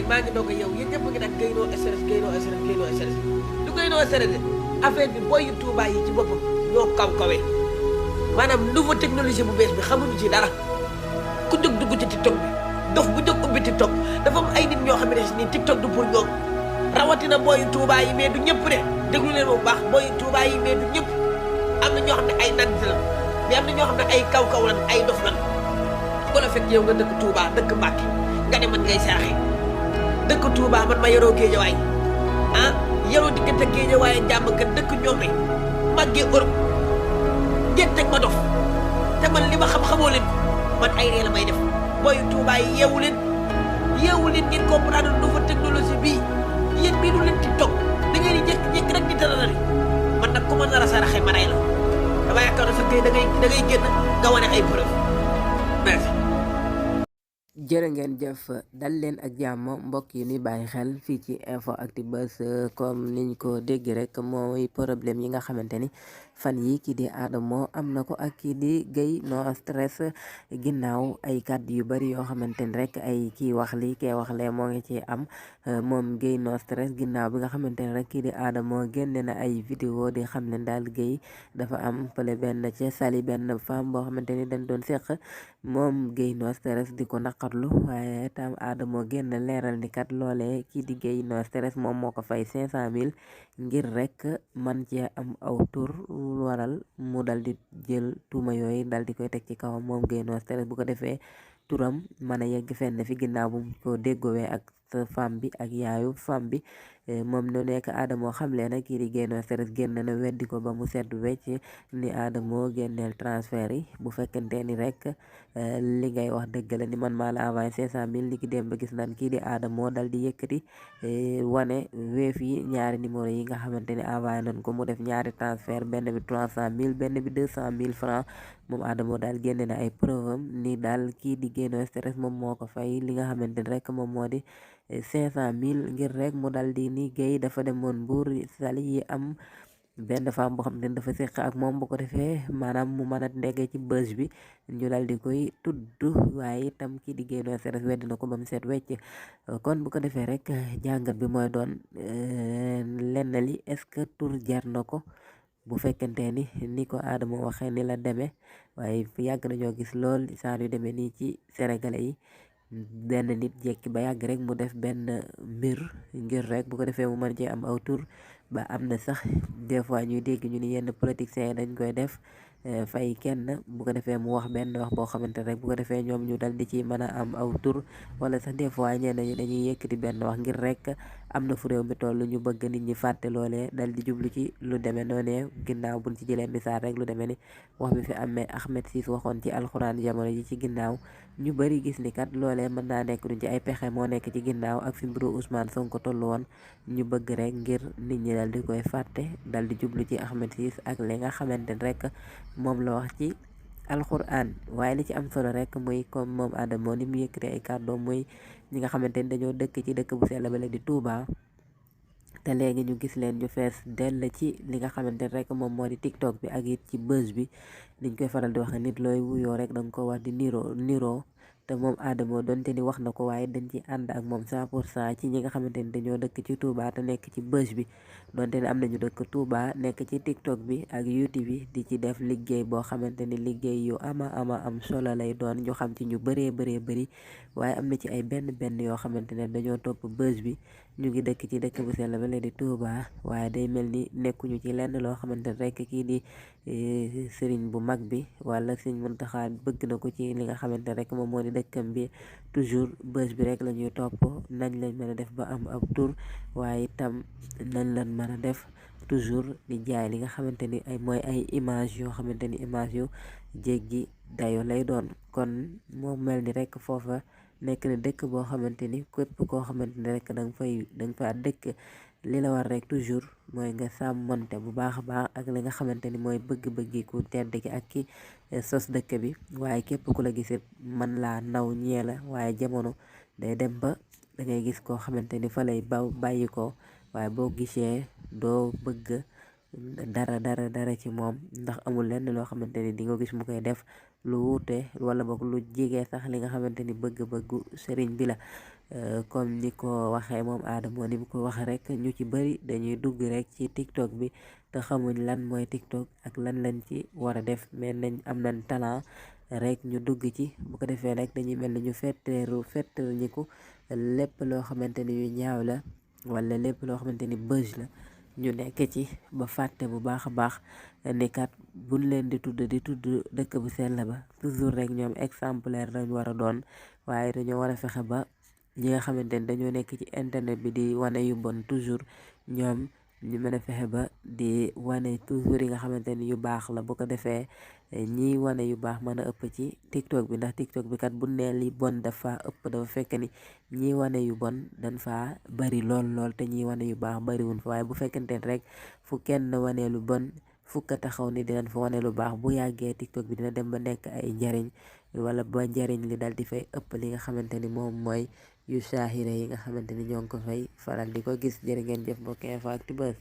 maa ngi doog a yow yéen ñëpp ngi nag Gueye No SRS Gueye No SRS Gueye No SRS du Gueye No SRS affaire bi booy yu Touba yi ci boppam ñoo kaw-kawee maanaam nouveau technologie bu bees bi xamuñu ci dara ku jóg dugg ci TikTok bi dof bu jóg ubbi TikTok dafa am ay nit ñoo xam ne ni TikTok du pour ñoom rawatina booy yu Touba yi mais du ñëpp de déglu leen bu baax booy yu Touba yi mais du ñëpp am na ñoo xam ne ay nant la mais am na ñoo xam ne ay kaw-kaw lan ay dof lan ko la fekk yow nga dëkk Touba dëkk Mbàkke nga ne man ngay saraxe dëkk Touba man ma yoroo Géejawaay ah yoroo diggante Géejawaay jàmm kat dëkk ñoome màggee Europe ngeen teg ma dof te man li ma xam-xamoo leen man ay ree la may def booyu Touba yi yeewu leen ngeen comprendre nouveau technologie bii yéen bii du leen TikTok da ngeen di jékki-jékki rek di tëralali man nag ku ma nar a saraxe ma rey la dama yaakaar ne sa kay da ngay génn nga wane ay preuve merci. jërë ngeen jëf dal leen ak jàmm mbokk yi ni bàyyi xel fii ci info actu buzz comme niñ ko dégg rek mooy problème yi nga xamante ni fan yi kii di Adamo am na ko ak kii di Gueye No Stress ginnaaw ay kàddu yu bari yoo xamante ni rek ay kii wax li kee wax lee moo ngi ci am moom Gueye No Stress ginnaaw bi nga xamante ni rek kii di Adamo génne na ay vidéo di xam ne daal Gueye dafa am fële benn ci sali benn femme boo xamante ni dañ doon seq moom Gueye No Stress di ko naqarlu waaye tam Adamo génn leeral ni kat loolee kii di Gueye No Stress moom moo ko fay 500 000 ngir rek man cee am aw tur waral mu dal di jël tuuma yooyu dal di koy teg ci kawam moom Gueye No Stress bu ko defee turam mën a yegg fenn fi ginnaaw bu mu ko déggoowee ak femme bi ak yaayu femme bi moom no nekk Adamo xamle na kii di Gueye No Stress génn na weddi ko ba mu sedd wecc ni Adamo génneel transfert yi bu fekkente ni rek li ngay wax dëgg la ni man maa la envoyé 500 000 li ki dem ba gis naan kii di Adamo dal di yëkkati wane weef yi ñaari numéro yi nga xamante ni envoyé nañ ko mu def ñaari transfert benn bi 300 000 benn bi 200 000 francs moom Adamo daal génne na ay preuve am ni daal kii di Gueye No Stress moom moo ko fay li nga xamante ni rek moom moo di 500 000 ngir rek mu dal di ni Gueye dafa demoon Mbuur sali yi am benn femme boo xam ne dafa seq ak moom bu ko defee maanaam mu mën a ndege ci bës bi ñu dal di koy tudd waaye itam kii di Gueye No Stress weddi na ko ba mu seet wecc kon bu ko defee rek jàngat bi mooy doon lenn li est-ce que tur jar na ko bu fekkente ni ko Adamo waxee ni la demee waaye yàgg nañoo gis lool saar yu demee nii ci sénégalais yi benn nit jekki ba yàgg rek mu def benn mbir ngir rek bu ko defee mu mën cee am aw tur ba am na sax des fois ñuy dégg ñu ni yenn politiciens yi dañ koy def fay kenn bu ko defee mu wax benn wax boo xamante rek bu ko defee ñoom ñu dal di ci mën a am aw tur wala sax des fois ñenn ñi dañuy yëkkati benn wax ngir rek am na fu réew mi toll ñu bëgg nit ñi fàtte loolee dal di jublu ci lu demee noonee ginnaaw buñ ci jëlee misaal rek lu demee ni wax bi fi amee Ahmed Ciss waxoon ci alxuraan jamono ji ci ginnaaw ñu bari gis ni kat loolee mën naa nekk duñ ci ay pexe moo nekk ci ginnaaw ak fi mbiru Ousmane Sonko toll woon ñu bëgg rek ngir nit ñi dal di koy fàtte dal di jublu ci Ahmed Ciss ak li nga xamante ne rek moom la wax ci alxuraan waaye li ci am solo rek muy comme moom Adamo ni mu yëkkati ay kàddoo muy ñi nga xamante ni dañoo dëkk ci dëkk bu sell ba la di Touba te léegi ñu gis leen ñu fees dell ci li nga xamante ne rek moom moo di TikTok bi ak it ci buzz bi niñ koy faral di wax nit looy wuyoo rek danga ko wax di niroo te moom Adamo donte ni wax na ko waaye dañ ci ànd ak moom 100% ci ñi nga xamante ni dañoo dëkk ci Touba te nekk ci buzz bi donte ni am nañu dëkk Touba nekk ci TikTok bi ak YouTube bi di ci def liggéey boo xamante ni liggéey yu ama am solo lay doon ñu xam ci ñu bëree bëri waaye am na ci ay benn yoo xamante ne dañoo topp buzz bi ñu ngi dëkk ci dëkk bu sell ba leen di Touba waaye day mel ni nekkuñu ci lenn loo xamante ne rek kii di sëriñ bu mag bi wala sëriñ Muntaxa bëgg na ko ci li nga xamante rek moom moo di dëkkam bi toujours buzz bi rek la ñuy topp nañ lañ mën a def ba am ab tur waaye itam nañ lañ mën a def toujours di jaay li nga xamante ni ay mooy ay image yoo xamante ni image yu jéggi dayo lay doon kon moo mel ni rek foofa nekk na dëkk boo xamante ni képp koo xamante ni rek danga fa dëkk li la war rek toujours mooy nga sàmmonte bu baax a baax ak li nga xamante ni mooy bëgg-bëggi ku tedd ki ak ki sos dëkk bi waaye képp ku la gisit man laa naw ñee la waaye jamono day dem ba da ngay gis koo xamante ni fa lay bàyyi ko waaye boo gisee doo bëgg dara ci moom ndax amul lenn loo xamante ni di nga gis mu koy def lu wuute wala boog lu jege sax li nga xamante ni bëgg-bëggu sëriñ bi la comme ni ko waxee moom Adamo ni mu ko waxee rek ñu ci bëri dañuy dugg rek ci TikTok bi te xamuñ lan mooy TikTok ak lan lañ ci war a def mais nañ am nañ talent rek ñu dugg ci bu ko defee rek dañuy mel ni ñu fetteer ñiku lépp loo xamante ni yu ñaaw la wala lépp loo xamante ni buzz la ñu nekk ci ba fàtte bu baax a baax ni kat buñ leen di tudd dëkk bu sell ba toujours rek ñoom exemplaire lañ war a doon waaye dañoo war a fexe ba ñi nga xamante ni dañoo nekk ci internet bi di wane yu bon toujours ñoom ñu mën a fexe ba di wane toujours yi nga xamante ni yu baax la bu ko defee ñiy wane yu baax mën a ëpp ci TikTok bi ndax TikTok bi kat bu nee li bon dafa ëpp dafa fekk ni ñiy wane yu bon dañ faa bari lool te ñiy wane yu baax bariwun fa waaye bu fekkente ne rek fu kenn wane lu bon fukka taxaw ni dinañ fa wane lu baax bu yàggee TikTok bi dina dem ba nekk ay njariñ wala ba njariñ li dal di fay ëpp li nga xamante ni moom mooy yu saahire yi nga xamante ni ñoo ngi ko fay faral di ko gis. Jërë ngeen jëf mbokk Info Actu Buzz.